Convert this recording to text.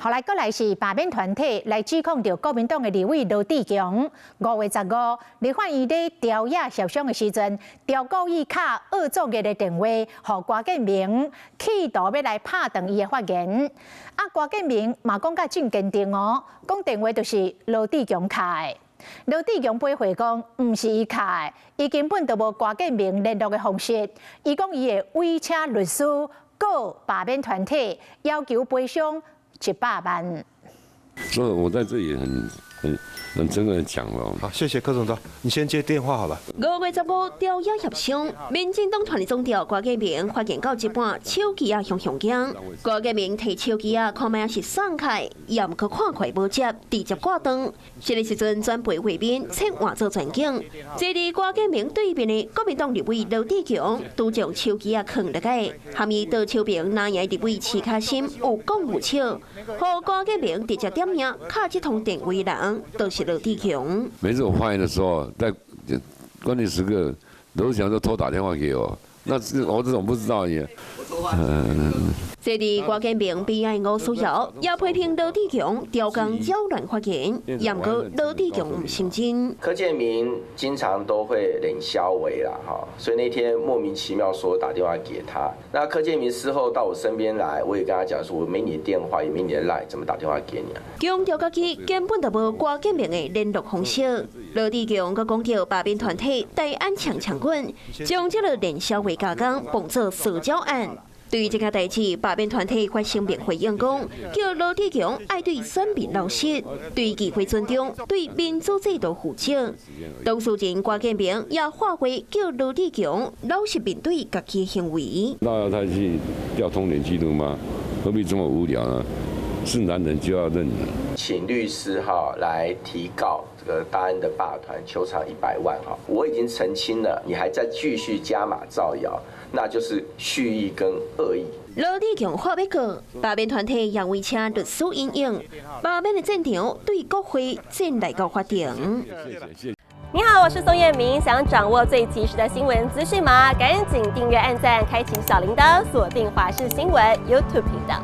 後來閣來是罷免團體來指控著國民黨的立委羅智強，5月15，立法院咧朝野協商的時陣，就故意敲惡作劇的電話，予郭建明企圖欲來拍斷伊的發言。啊，郭建明嘛講甲真堅定哦，講電話就是羅智強敲的。羅智強駁回講，毋是伊敲的，伊根本就無郭建明聯絡的方式。伊講伊會委請律師告罷免團體，要求賠償100萬。所以我在這裡很很很誠懇的講咯。好，謝謝柯總召，你先接電話好了。5月15，朝野協商，民進黨團的總召郭建明發言到一半，手機仔響響響。郭建明提手機仔看覓是送開，也毋過看看無接，直接掛斷。這个時陣轉撥畫面切換做全景，坐佇郭建明對面的國民黨立委羅智強，拄將手機仔囥落來，含伊左手邊藍營立委徐卡心有講有笑，予郭建明直接點名，敲這通電話人，就是羅智強。每次我發言的時候，在關鍵時刻，羅智強就偷打電話給我，那我這種不知道也。坐佇郭建明邊仔的吳思瑤也批評羅智強刁工擾亂發言，也毋過羅智強毋承認。柯建銘經常都會冷消維啦，哈，所以那天莫名其妙說打電話給他，那柯建銘事後到我身邊來，我也跟他講說，我沒你的電話，也沒你的 LINE，怎麼打電話給你啊？強調家己根本就無郭建銘的聯絡方式。羅智強閣講著罷免團體大案搶搶滾，將這个連銷話加工，當做社交案。對於這件代誌，罷免團體發聲明回應講，叫羅智強愛對選民老實，對議會尊重，對民主制度負責。當事人郭建明也發話叫羅智強老實面對家己的行為。那要他去調通聯記錄嗎？何必這麼無聊呢？是男人就要認。請律師哈來提告這個大安的罷團求償100萬哈，我已經澄清了，你還在繼續加碼造謠，那就是蓄意跟惡意。羅智強話欲告，罷免團體也委請律師因應，罷免的戰場對國會戰來到法庭。你好，我是宋燕明，想掌握最及時的新聞資訊嗎？趕緊訂閱、按讚、開啟小鈴鐺，鎖定華視新聞 YouTube 頻道。